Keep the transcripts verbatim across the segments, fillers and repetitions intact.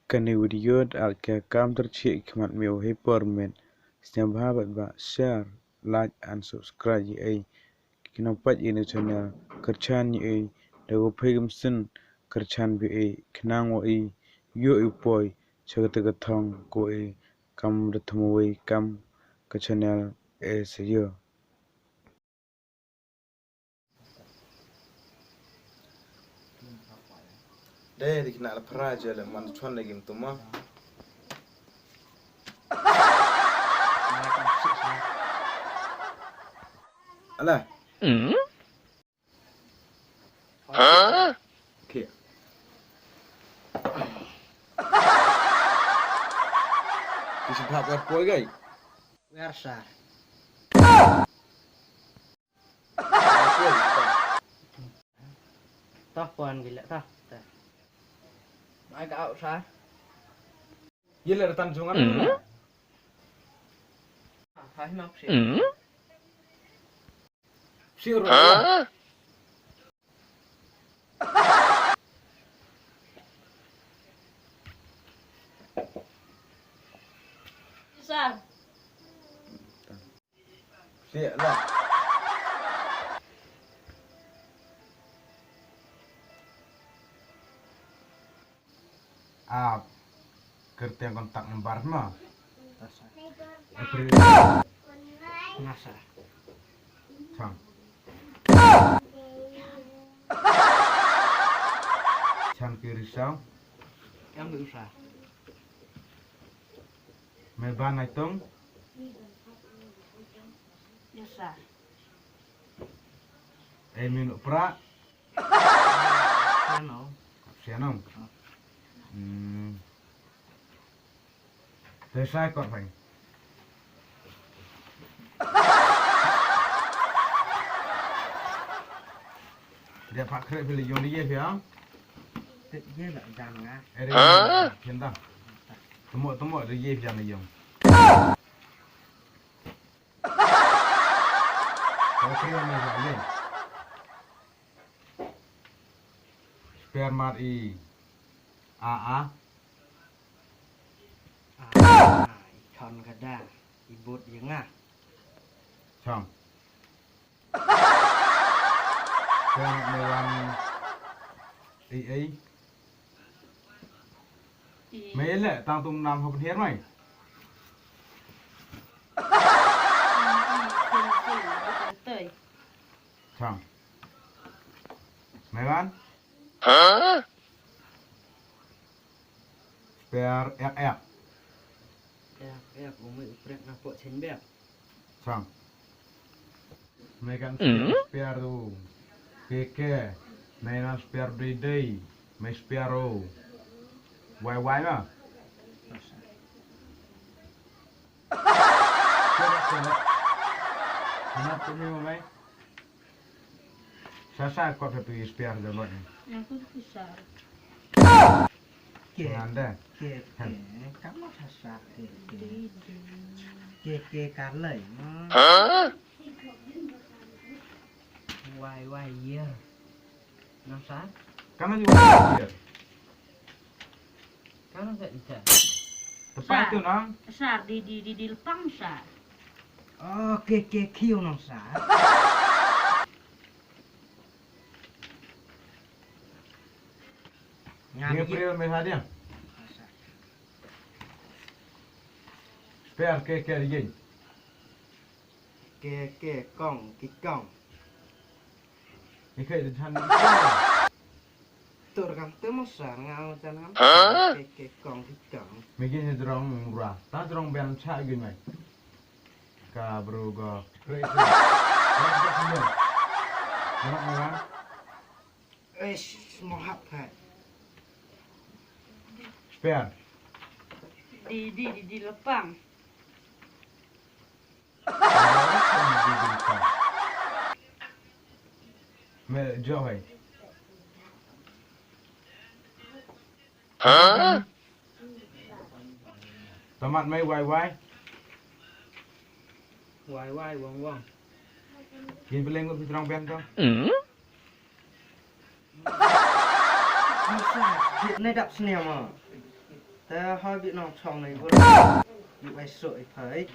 Kani video da ka kam tyrchih khmat me u hei por met. Sñiawbha bad ba share, like and subscribe ya i. Ki nongpait ya ini channel, kyrchan ya i, da ko phi kam sin, kyrchan bi i, khnang wa i, yoh i poi, cha kata ka thong ko i, kam da thmu wei kam ka channel e sa yoh. Dei, di kina la phra je le man chon le gim tuma. Ala. Huh? Ki. Ki sibhap wer poi gai. Wer sa. Toh pon gila toh. Toh. Mai ka au sa. Gila datang jungan. Hmm? Hai nok si. Hmm? Si ro. Huh? Sar. Siap lah. Ap. Kyrteng kontak number ma. Tasa. April. Nasa. Chang. Chang ki risau. Yang bi usa. Meban ai tong. Nasa. Ai min pra. Sianong. Sianong. Hmm. Te sai kot phai. Dia pak krek bila yung dia ya. Te ye la jang nga. Ere. Hah? Kian da. Temo temo dia ye yang yung. Kau kira mai ba ye. Sperma i a a. A, i khon ka da, i but ya nga. Chong. Sperma me wan i i. I. Me le tang tum nam hop hiar mai. Chang. Megan? Huh? Spare ek ek. Ek ek, umi uprek na po chen bek. Chang. Megan spare, spare tu. Keke. Megan spare dei dei. Me spare o. Wai wai ma. Sasa kot happy spare de lot ni. Yang tu tu sa. Ke. Nganda. Ke ke. Kamu sasa ke ke. Ke ke kalai. Hah? Wai wai ye. Nang sa? Kana juga. Kana sa isa. Tepat tu nang. Sa di di di di lepang sa. Oke ke kiu nang sa. Ngam ye. April me sa dia. Spare ke ke ye. Ke ke kong ki kong. Ni kai de chan. Tur kam tu mo sa nga mo chan kam. Hah? Ke ke kong ki kong. Me gi ni drong ra. Ta drong ben cha gi mai. Ka bru go. Re. Ra ka sumber. Mak mo kan? Eish, mo hap hai. Spare. Di di di di lepang. Me jo hai. Hah? Tamat mai wai wai. Wai wai wong wong. Kin peleng ko pitrang ben to. Masa, ne dap senia ma. Te ha bi nong chong nei bu. Yu ai so i phai.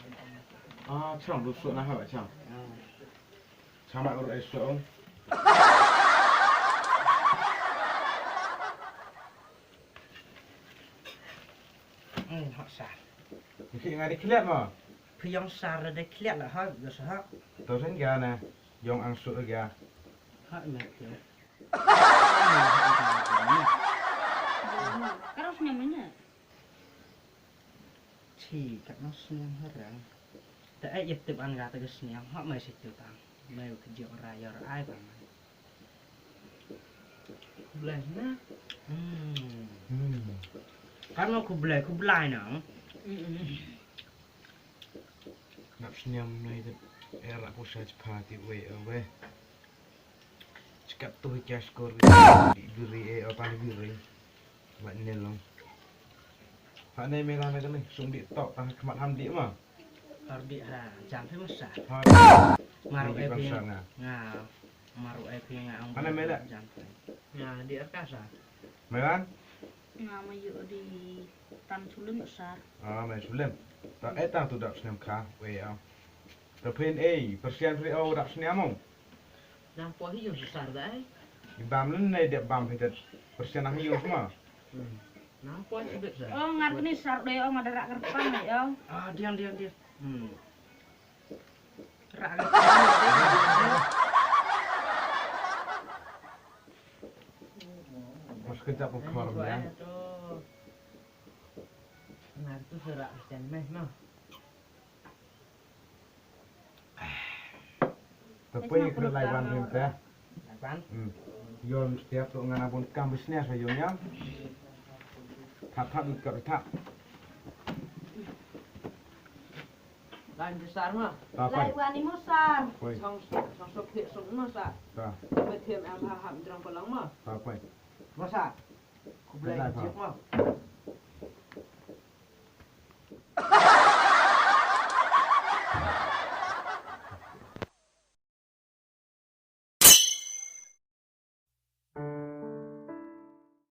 Ah, chong bu so na ha chong. Ah. Chong ma ur ai so. Hmm, hot sir. Ki ngai di kliat mo. Phi yong sir da kliat la ha, da sa ha. To sen ga na, yong ang su ga. Ha me. Ka rau snem ne. Chi, ka rau snem harang. Ta e yep tip an ga ta ka snem, ha me si tu tang. Me ka jok ra yor ai ba. Khublai na. Hmm. Hmm. Kan mo khublai, khublai na. Hmm. Nap snem nai te era ko sa chpa ti we, we. Chikap tu hi kya skor wi. Di biri e, o tali biri. Wat ne long. Ha ne me la me kani, sum di tok, tang khmat ham di ma. Har di ha, jam phi masa. Ha. Maru e phi nga. Maru e phi nga ang. Hane mele? Jam phi. Nga di arkasa. Melan? Nga ma yu di Tan Sulim sar. Ah, me Sulim. Ta e tang tu dap snem kha, we ya. Ta phin e, persian phi o dap snem mo. Nang po hi yung sar da e. Ibam len ne dep bam phi det. Persian hi yung sma. Hmm. Nang po hi bet sar. Oh, ngar kini sar de, oh, ngar darak kerpang, oh. Ah, diam, diam, diam. Hmm. Mas kejap ko keluar ya. Nah, tu serak macam meh noh. Tapi ke laiwan him teh. Laiwan? Hmm. Yon setiap tu ngana bun kam bisnes lah yon ya. Thap thap ikut thap. Lain besar ma. Lai wan ni mo sar. Song song song phi song ma sar. Ta. Ba them em ha ham drang palang ma. Ta pai. Ma sar. Khublai jik ma.